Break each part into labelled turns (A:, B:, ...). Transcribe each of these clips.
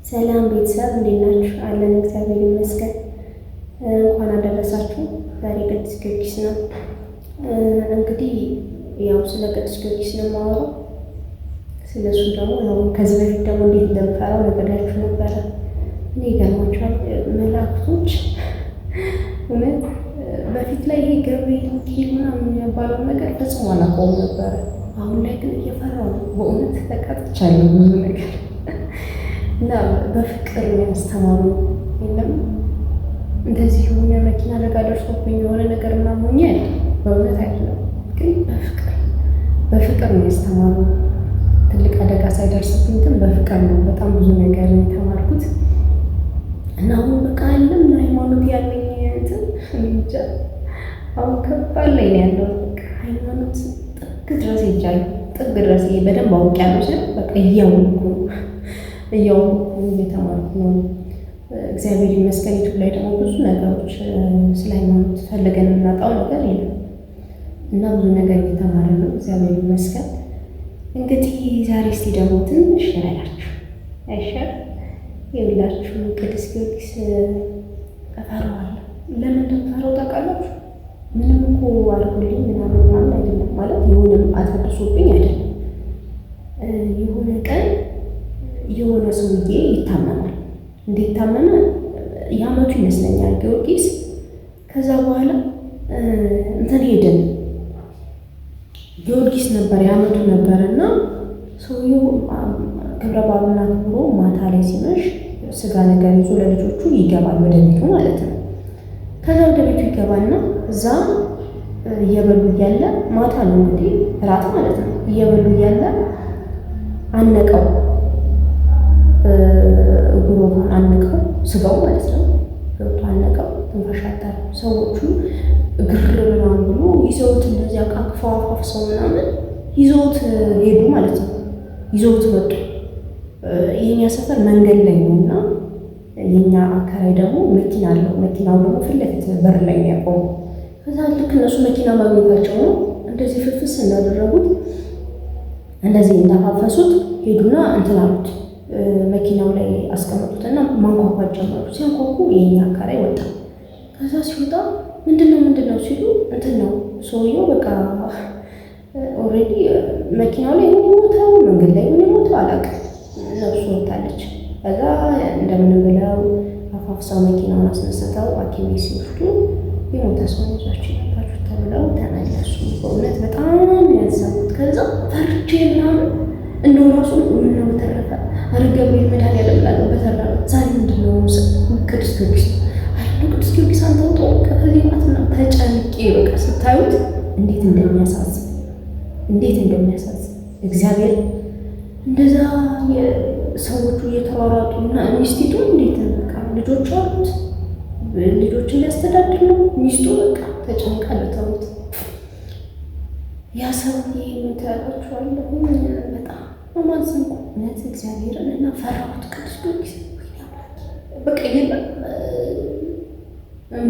A: ሰላም ቤተሰብ እንዴት ናችሁ? አለን እግዚአብሔር ይመስገን። እንኳን አደረሳችሁ። ዛሬ ቅዱስ ጊዮርጊስ ነው። እንግዲህ ያው ስለ ቅዱስ ጊዮርጊስ ነው የማወራው። ስለ እሱ ደግሞ ያው ከዚህ በፊት ደግሞ እንዴት እንደምፈራው ነግሬያችሁ ነበረ። እኔ ይገርማችኋል መላእክቶች እውነት በፊት ላይ ይሄ ገብርኤል ሚካኤል ምናምን የሚባለው ነገር ፈጽሞ አላውቀውም ነበረ። አሁን ላይ ግን እየፈራሁ ነው። በእውነት ተቀጥቻለሁ ብዙ ነገር እና በፍቅር ነው ያስተማሩ። የለም እንደዚህ የሆነ መኪና አደጋ ደርሶብኝ የሆነ ነገር ምናምን ሆኜ አይደለም፣ በእውነት አይደለም። ግን በፍቅር በፍቅር ነው ያስተማሩ። ትልቅ አደጋ ሳይደርስብኝ ግን በፍቅር ነው በጣም ብዙ ነገር የተማርኩት። እና አሁን በቃ ያለም ሃይማኖት ያለኝ እንትን እንጃ አሁን ከባድ ላይ ነው ያለው። በቃ ሃይማኖት ጥግ ድረስ ሄጃለሁ። ጥግ ድረስ በደንብ አውቄያለሁ ስል በቃ እያወኩ እያወኩ እየተማርኩ ነው። እግዚአብሔር ይመስገን። ዩቱብ ላይ ደግሞ ብዙ ነገሮች ስለ ሃይማኖት ፈልገን የምናጣው ነገር የለም እና ብዙ ነገር እየተማረ ነው። እግዚአብሔር ይመስገን። እንግዲህ ዛሬ እስቲ ደግሞ ትንሽ ልበላችሁ አይሻል? ይኸውላችሁ ቅዱስ ጊዮርጊስ እፈራዋለሁ። ለምን እንደምፈራው ታውቃላችሁ? ምንም እኮ አድርጎልኝ ምናምን ምናምን አይደለም፣ ማለት የሆነ አታድሶብኝ አይደለም። የሆነ ቀን የሆነ ሰውዬ ይታመማል። እንዴት ታመመ? የአመቱ ይመስለኛል ጊዮርጊስ። ከዛ በኋላ እንትን ሄድን ጊዮርጊስ ነበር የአመቱ ነበር እና ሰውዬው ክብረ በዓሉን አክብሮ ማታ ላይ ሲመሽ ስጋ ነገር ይዞ ለልጆቹ ይገባል ወደ ቤቱ ማለት ነው። ከዛ ወደ ቤቱ ይገባና እዛ እየበሉ እያለ ማታ ነው እንግዲህ እራት ማለት ነው። እየበሉ እያለ አነቀው፣ ጉሮሮን አነቀው፣ ስጋው ማለት ነው ገብቶ አነቀው። ትንፋሽ አጠረው። ሰዎቹ ግር ምናምን ብሎ ይዘውት እንደዚህ አቃቅፈው አፋፍሰው ምናምን ይዘውት ሄዱ ማለት ነው። ይዘውት ወጡ። የኛ ሰፈር መንገድ ላይ ነው እና የኛ አከራይ ደግሞ መኪና አለው። መኪናው ደግሞ ፊት ለፊት በር ላይ ነው ያቆመው። ከዛ ልክ እነሱ መኪና ማግኘታቸው ነው እንደዚህ ፍፍስ እንዳደረጉት እንደዚህ እንዳፋፈሱት ሄዱና እንትን አሉት፣ መኪናው ላይ አስቀመጡትና ማንኳኳት ጀመሩ። ሲያንኳኩ የኛ አከራይ ወጣ። ከዛ ሲወጣ ምንድነው ምንድነው ሲሉ እንትን ነው ሰውየው በቃ already መኪናው ላይ የሞተው መንገድ ላይ የሞተው አላውቅም፣ ነፍሱ ወጥታለች። ከዛ እንደምንም ብለው አፋፍሰው መኪናውን አስነስተው ሐኪም ቤት ሲወስዱ የሞተ ሰው ይዛችሁ የመጣችሁ ተብለው ተመለሱ። በእውነት በጣም ያዘንኩት። ከዛ ፈርቼ ምናምን እንደው ራሱ ምነው በተረፈ ኧረ ገብርኤል መድኃኒዓለም እላለሁ። በተረፈ ዛሬ ምንድን ነው ቅዱስ ጊዮርጊስ አይደለ? ቅዱስ ጊዮርጊስ አንተ ውጣው ከዚህ ማለት ነው። ተጨንቄ በቃ ስታዩት እንዴት እንደሚያሳዝን እንዴት እንደሚያሳዝን እግዚአብሔር እንደዛ ሰዎቹ እየተሯሯጡ እና ሚስቲቱ እንዴት በቃ ልጆች አሉት ልጆችን ሊያስተዳድር ነው። ሚስቱ በቃ ተጨንቃ ለተውት ያ ሰውዬ ምን ትላላችኋለሁ? በጣም አማዘንኩ እውነት እግዚአብሔርን እና ፈራሁት። ቅዱስ ጊዮርጊስ በቃ የለም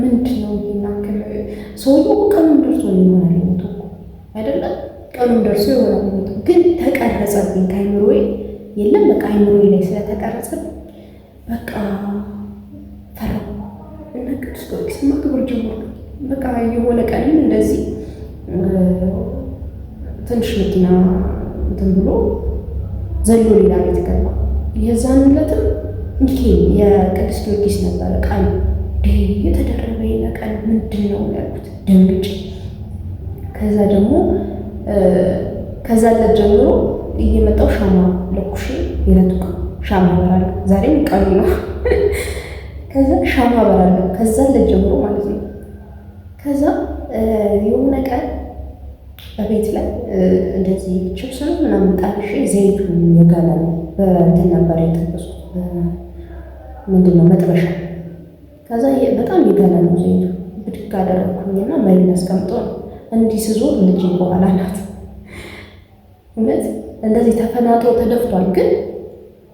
A: ምንድን ነው ይናከል ሰውዬው ቀኑም ደርሶ ይሆናል የሞተው እኮ አይደለም ቀኑም ደርሶ ይሆናል የሞተው፣ ግን ተቀረጸብኝ ከአይምሮዬ የለም በቃ አይምሮዬ ላይ ስለተቀረጸብኝ በቃ ፈራሁ እና ቅዱስ ጊዮርጊስ ማክበር ጀመርኩ። በቃ የሆነ ቀንም እንደዚህ ትንሽ መኪና እንትን ብሎ ዘሎ ሌላ ቤት ገባ። የዛን ዕለትም ሚካኤል የቅዱስ ጊዮርጊስ ነበረ ቀኑ። የተደረበ ቀን ምንድን ነው ያልኩት ደንግጬ። ከዛ ደግሞ ከዛ ዕለት ጀምሮ እየመጣው ሻማ ለኩሼ የዕለቱ ቀን ሻማ አበራለሁ። ዛሬም ቀኑ ነው። ከዛ ሻማ አበራለሁ። ከዛ ዕለት ጀምሮ ማለት ነው። ከዛ የሆነ ቀን በቤት ላይ እንደዚህ ችፕስ ነው ምናምን ጣልሼ ዘይቱ የጋለ ነው በእንትን ነበር የጠበስኩት፣ ምንድን ነው መጥበሻ። ከዛ በጣም የጋለ ነው ዘይቱ። ብድግ አደረግኩኝና መሬት አስቀምጦ ነው እንዲህ ስዞር ልጄ በኋላ ናት። እውነት እንደዚህ ተፈናጥሮ ተደፍቷል፣ ግን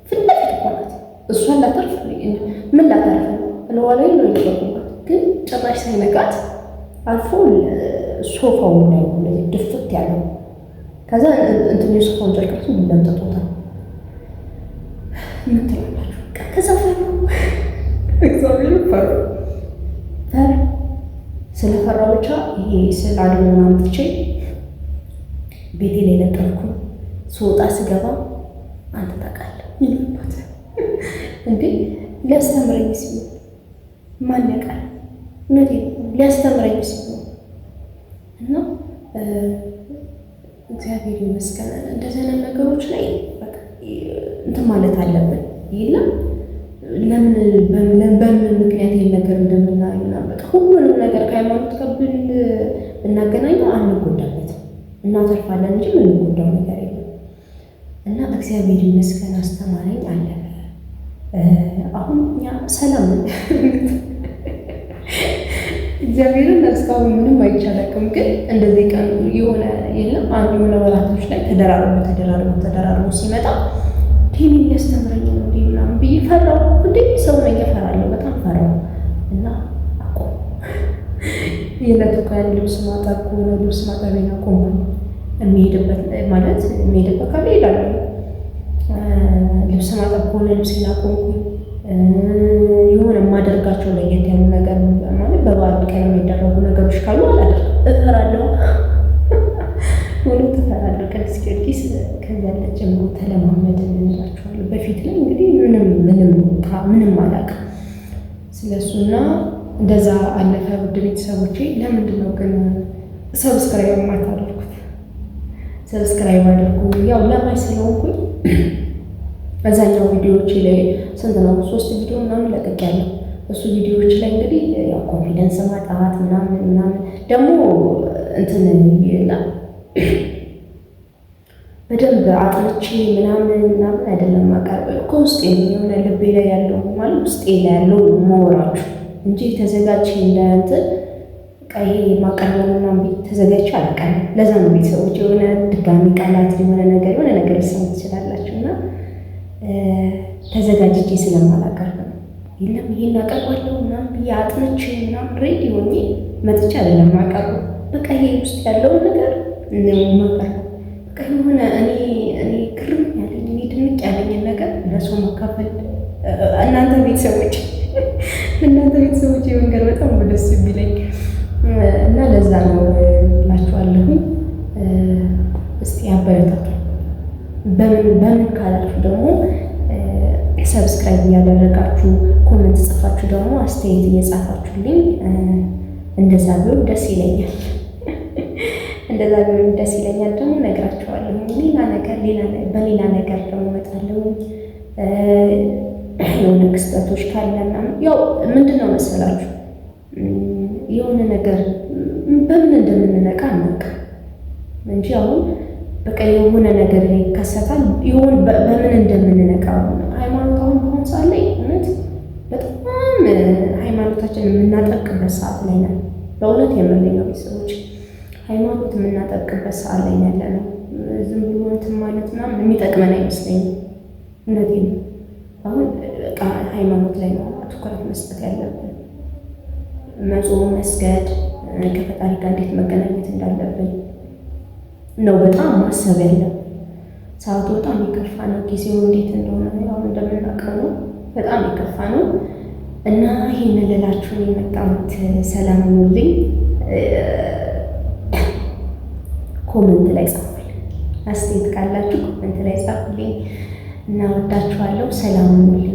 A: ፊት ለፊት እኮ ናት። እሷን ላተርፍ ምን ላተርፍ ነው እለዋ ላይ ነው የደረኩባት፣ ግን ጭራሽ ሳይነቃት አልፎ ሶፋው ላይ እንደዚህ ድፍት ያለው። ከዛ እንትን የሶፋውን ጨርቅ ራሱ ለምጥጦታል። ምን ትላላችሁ? ከዛ ፈራሁ፣ እግዚአብሔር ፈራሁ። ስለፈራሁ ብቻ ይሄ ስዕል አድኖን አምጥቼ ቤቴ ላይ ለጠፍኩ። ስወጣ ስገባ አንተ ታውቃለህ ይልባት እንዴ ሊያስተምረኝ ሲሆን ማን ያውቃል? እውነቴን ሊያስተምረኝ ሲሆን እና እግዚአብሔር ይመስገን እንደዚህ አይነት ነገሮች ላይ እንትን ማለት አለብን። የለም ለምን በምን ምክንያት ይሄን ነገር እንደምናየው ምናምን በቃ ሁሉንም ነገር ከሃይማኖት ጋር ብናገናኘው አንጎዳበትም፣ እናተርፋለን እንጂ የምንጎዳው ነገር የለም። እና እግዚአብሔር ይመስገን አስተማረኝ፣ አለፈ። አሁን እኛ ሰላም ነን። እግዚአብሔርን እስካሁን ምንም አይቻላቅም። ግን እንደዚህ ቀን የሆነ የለም አንድ የሆነ ወራቶች ላይ ተደራርቦ ተደራርቦ ተደራርቦ ሲመጣ ቴኒ ሊያስተምረኝ ነው እንዴ ምናምን ብዬ ፈራሁ። እንዴ ሰው ነኝ እፈራለሁ፣ በጣም ፈራሁ እና አቆም የዕለቱ ቀን ልብስ ማጠብ ከሆነ ልብስ ማጠቤን አቆምኩኝ። የሚሄድበት ማለት የሚሄድበት ካለ እሄዳለሁ። ልብስ ማጠብ ከሆነ ልብሴን አቆምኩኝ። የሆነ የማደርጋቸው ለየት ያሉ ነገር ማለት በበዓል ቀን የሚደረጉ ነገሮች ካሉ አላደርግም፣ እፈራለሁ። እውነት እፈራለሁ። ቅዱስ ጊዮርጊስ ከዛ ዕለት ጀምሮ ተለማመድን እንላቸዋለሁ። በፊት ላይ እንግዲህ ምንም ምንም ምንም አላውቅም ስለሱና እንደዛ አለፈ። ውድ ቤተሰቦቼ ለምንድን ነው ግን subscribe የማታደርጉት? Subscribe አድርጉ። ያው ለማይ ስለሆንኩኝ በዛኛው ቪዲዮዎች ላይ ስንት ነው 3 ቪዲዮ ምናምን ለቅቄያለሁ። እሱ ቪዲዮዎች ላይ እንግዲህ ያው confidence ማጣት ምናምን ምናምን ደግሞ እንትን የለም በደንብ አጥንቼ ምናምን ምናምን አይደለም ማቀርበው ከውስጤ የሆነ ልቤ ላይ ያለው ማለት ውስጤ ላይ ያለው ማወራችሁ እንጂ ተዘጋጅቼ እንደ በቃ ይሄ ማቀርበው ምናምን ተዘጋጅቼ አላውቅም። ለዛ ነው ቤተሰቦች የሆነ ድጋሚ ቃላት የሆነ ነገር የሆነ ነገር ልትሰሙ ትችላላችሁ እና ተዘጋጅቼ ስለማላቀርብ ነው። የለም ይሄን አቀርባለሁ ምናምን ብዬ አጥንቼ ምናምን ready ሆኜ መጥቼ አይደለም ማቀርበው። በቃ ይሄ ውስጥ ያለውን ነገር ነው የማቀርበው። በቃ የሆነ እኔ እኔ ግርም ያለኝ እኔ ድንቅ ያለኝን ነገር ለሰው መካፈል እናንተ ቤተሰቦች እናንተ ቤተሰቦች የመንገር በጣም ነው ደስ የሚለኝ እና ለዛ ነው እላችኋለሁኝ። እስቲ አበረታቱ። በምን በምን ካላችሁ ደግሞ subscribe እያደረጋችሁ comment ጽፋችሁ ደግሞ አስተያየት እየጻፋችሁልኝ እንደዛ ቢሆን ደስ ይለኛል። እንደዛ ቢሆን ደስ ይለኛል። ደግሞ እነግራችኋለሁ። ሌላ ነገር ሌላ በሌላ ነገር ደግሞ እመጣለሁ። የሆነ ክስተቶች ካለ ምናምን ያው ምንድን ነው መሰላችሁ የሆነ ነገር በምን እንደምንነቃ አናውቅም እንጂ አሁን በቃ የሆነ ነገር ይከሰታል። የሆነ በምን እንደምንነቃ ሃይማኖት አሁን በአሁን ሰዓት ላይ እውነት በጣም ሃይማኖታችን የምናጠብቅበት ሰዓት ላይ ነን። በእውነት የምሬን ነው ቤተሰቦች፣ ሃይማኖት የምናጠብቅበት ሰዓት ላይ ያለ ነው። ዝም ብሎ እንትን ማለት ምናምን የሚጠቅመን አይመስለኝም። እውነቴን ነው። አሁን በቃ ሃይማኖት ላይ ነው ትኩረት መስጠት ያለብን። መጾም፣ መስገድ፣ ከፈጣሪ ጋር እንዴት መገናኘት እንዳለብን ነው በጣም ማሰብ ያለብን። ሰዓቱ በጣም የከፋ ነው። ጊዜው እንዴት እንደሆነ ያው እንደምናውቀው ነው። በጣም የከፋ ነው እና ይሄንን ልላችሁ ነው የመጣሁት። ሰላም ሁኑልኝ። Comment ላይ ጻፉልኝ። አስተያየት ካላችሁ comment ላይ ጻፉልኝ እና ወዳችኋለሁ። ሰላም ሁኑልኝ።